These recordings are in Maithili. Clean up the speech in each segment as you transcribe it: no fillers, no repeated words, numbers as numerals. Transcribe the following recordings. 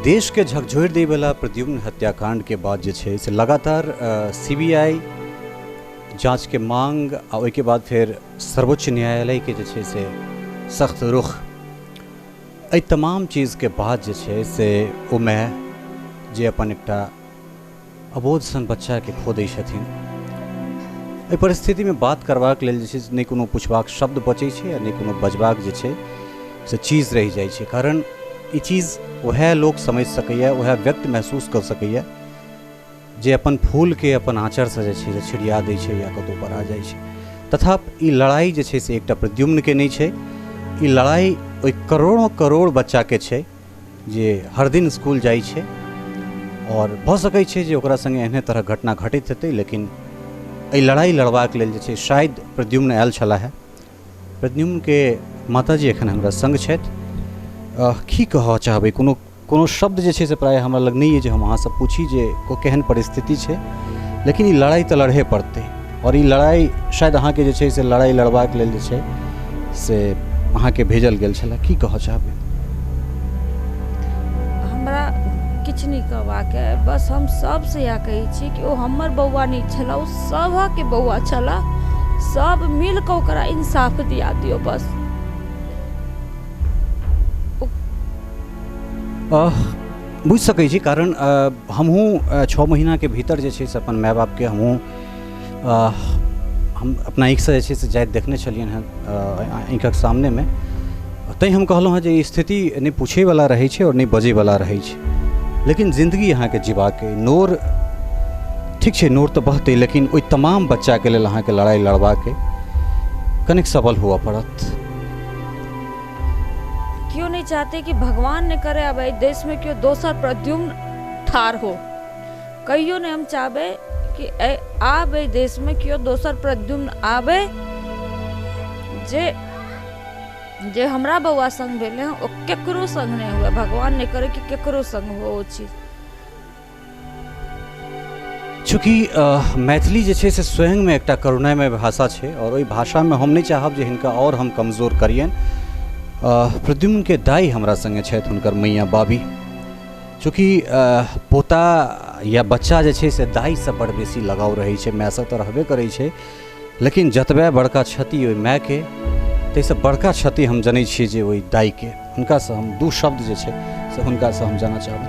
देशके झकझोरि दैवला प्रद्युम्न हत्याकाण्डके बाद जे छै से लगातार सीबीआई जाँचके मांग आ ओहिके बाद फेर सर्वोच्च न्यायालयके जे छै से सख्त रुख, एहि तमाम चीजके बाद जे छै से ओ माय जे अपन एकटा अबोध सन बच्चाके खो दै छथिन, एहि परिस्थितिमे बात करबाक लेल जे छै से नहि कोनो पुछबाक शब्द बचै छै आ नहि कोनो बजबाक जे छै से चीज रहि जाइ छै। कारण ई चीज वएह लोक समझि सकैए, वएह व्यक्ति महसूस कऽ सकैए जे अपन फूलके अपन आँचरसँ जे छै से छिड़िया दै छै या कतहु पड़ा जाइ छै। तथापि ई लड़ाइ जे छै से एकटा प्रद्युम्नके नहि छै, ई लड़ाइ ओहि करोड़ों करोड़ बच्चाके छै जे हर दिन स्कूल जाइ छै आओर भऽ सकै छै जे ओकरा सङ्गे एहने तरहक घटना घटैत हेतै, लेकिन एहि लड़ाइ लड़बाक लेल जे छै शायद प्रद्युम्न आयल छलाह। प्रद्युम्नके माताजी एखन हमरा सङ्ग छथि। की कहऽ चाहबै, कोनो कोनो शब्द जे छै से प्रायः हमरा लग नहि अइ जे हम अहाँसँ पूछी जे केहन परिस्थिति छै, लेकिन ई लड़ाइ तऽ लड़हे पड़तै आओर ई लड़ाइ शायद अहाँके जे छै से लड़ाइ लड़बाक लेल जे छै से अहाँके भेजल गेल छलै, की कहऽ चाहबै? हमरा किछु नहि कहबाक अइ, बस हम सबसँ इएह कहै छी कि ओ हमर बौआ नहि छलए, ओ सभक बौआ छलए। सब मिल कऽ ओकरा इंसाफ दिया दियौ बस। बुझि सकै छी, कारण हमहूँ 6 महीनाके भीतर जे छै से अपन माय बापके हमहूँ हम अपना आँखिसँ जे छै से जाइत देखने छलियनि हेँ आँखिक सामनेमे। तैँ हम कहलहुँ हेँ जे ई स्थिति नहि पूछैवला रहै छै आओर नहि बजैवला रहै छै, लेकिन जिन्दगी अहाँके जीबाक अइ। नोर ठीक छै, नोर तऽ बहतै, लेकिन ओहि तमाम बच्चाके लेल अहाँके लड़ाइ लड़बाक अइ, कनिक सबल हुअ पड़त। केओ नहि चाहते कि भगवान नहि करे अब एहि देशमे केओ दोसर प्रद्युम्न ठाढ़ हो। कहियो नहि हम चाहबै कि आब एहि देशमे केओ दोसर प्रद्युम्न आबै जे जे हमरा बौआ संग भेलै हँ ओ केकरो संग नहि हुए, भगवान नहि करे कि केकरो संग हुए ओ चीज। चूँकि मैथिली जे छै से स्वयंमे एकटा करुणामय भाषा छै आओर ओहि भाषामे हम नहि चाहब जे हिनका आओर हम कमजोर करियनि। प्रद्युम्नके दाइ हमरा सङ्गे छथि, हुनकर मैया बाबी। चूँकि पोता या बच्चा जे छै से दाइसँ बड़ बेसी लगाव रहै छै, मायसँ तऽ रहबे करै छै, लेकिन जतबे बड़का क्षति ओहि मायके ताहिसँ बड़का क्षति हम जनै छियै जे ओहि दाइके। हुनकासँ हम दू शब्द जे छै से हुनकासँ हम जानऽ चाहबै,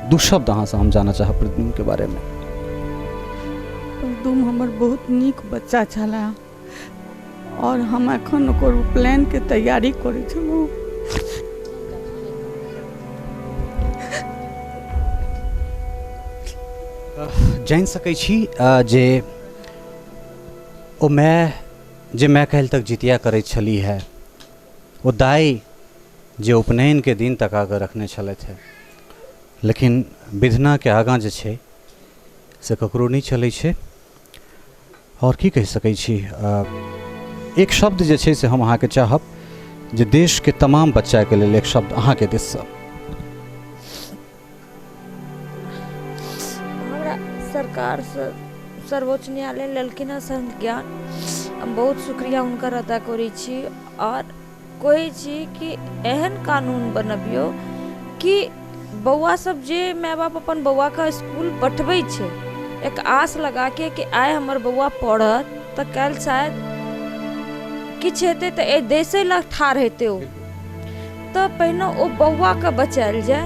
दू शब्द अहाँसँ हम जानऽ चाहब प्रद्युम्नके बारेमे। प्रद्युम्न हमर बहुत नीक बच्चा छलाह आओर हम एखन ओकर उपनयनके तैयारी करै छलहुँ। जानि सकै छी जे ओ माय जे माय काल्हि तक जितिया करैत छली है, ओ दाइ जे उपनयनके दिन तका कऽ रखने छलथि है, लेकिन विधनाके आगाँ जे छै से ककरो नहि चलै छै। आओर की कहि सकै छी, एक शब्द जे छै से हम अहाँके चाहब जे देशके तमाम बच्चाके लेल एक शब्द अहाँके दिससँ। हमरा सरकारसँ सर्वोच्च न्यायालय लेलखिन हँ संज्ञान, हम बहुत शुक्रिया हुनकर अदा करै छी आओर कहै छी कि एहन कानून बनबियौ कि बौआ सब जे माय बाप अपन बौआके इसकुल पठबै छै एक आस लगाके कि आइ हमर बौआ पढ़त तऽ काल्हि शायद किछु हेतै तऽ एहि देशे लए ठाढ़ हेतै ओ, तऽ पहिने ओ बौआके बचायल जाय।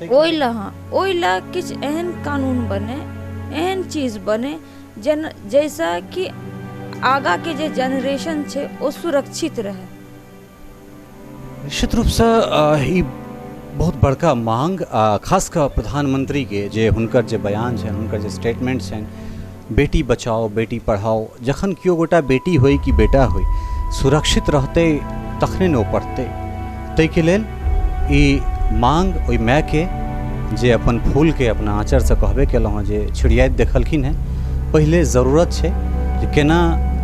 ओहि लए हँ ओहि लए किछु एहन कानून बनै, एहन चीज बनै जेना जाहिसँ कि आगाँके जे जेनरेशन छै ओ सुरक्षित रहै। निश्चित रूपसँ ई बहुत बड़का मांग आ खास कऽ प्रधानमंत्रीके जे हुनकर जे बयान छनि, हुनकर जे स्टेटमेंट छनि, बेटी बचाओ बेटी पढ़ाओ, जखन केओ गोटा बेटी होइ कि बेटा होइ सुरक्षित रहतै तखने ने ओ पढ़तै। ताहिके लेल ई मांग ओहि मायके जे अपन फूलके अपना आँचरसँ कहबे केलहुँ हँ जे छिड़ियाइत देखलखिन हेँ, पहिले जरूरत छै जे केना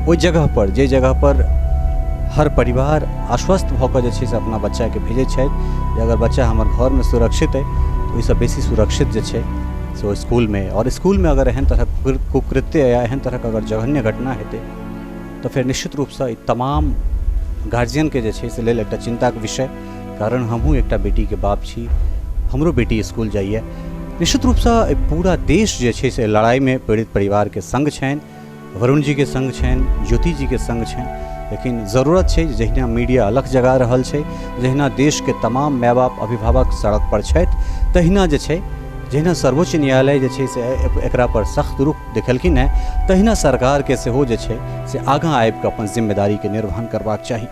ओहि जगहपर जाहि जगहपर हर परिवार आश्वस्त भऽ कऽ जे छै से अपना बच्चाके भेजै छथि जे अगर बच्चा हमर घरमे सुरक्षित अइ तऽ ओहिसँ बेसी सुरक्षित जे छै से ओ इसकुलमे। आओर इसकुलमे अगर एहन तरहक कुकृत्य या एहन तरहक अगर जघन्य घटना हेतै तऽ फेर निश्चित रूपसँ ई तमाम गार्जियनके जे छै से लेल एकटा चिन्ताके विषय कारण हमहूँ एकटा बेटीके बाप छी, हमरो बेटी स्कूल जाइए। निश्चित रूपसँ पूरा देश जे छै से लड़ाइमे पीड़ित परिवारके सङ्ग छनि, वरुण जीके सङ्ग छनि, ज्योति जीके सङ्ग छनि। लेकिन जरूरत छै जहिना मीडिया अलग जगा रहल छै, जहिना देशके तमाम माय बाप अभिभावक सड़क पर छथि, तहिना जे छै जहिना सर्वोच्च न्यायालय जे छै से एकरा पर सख्त रुख देखेलखिन हेँ, तहिना सरकारके सेहो जे छै से आगाँ आबिकऽ अपन जिम्मेदारीके निर्वहन करबाक चाही।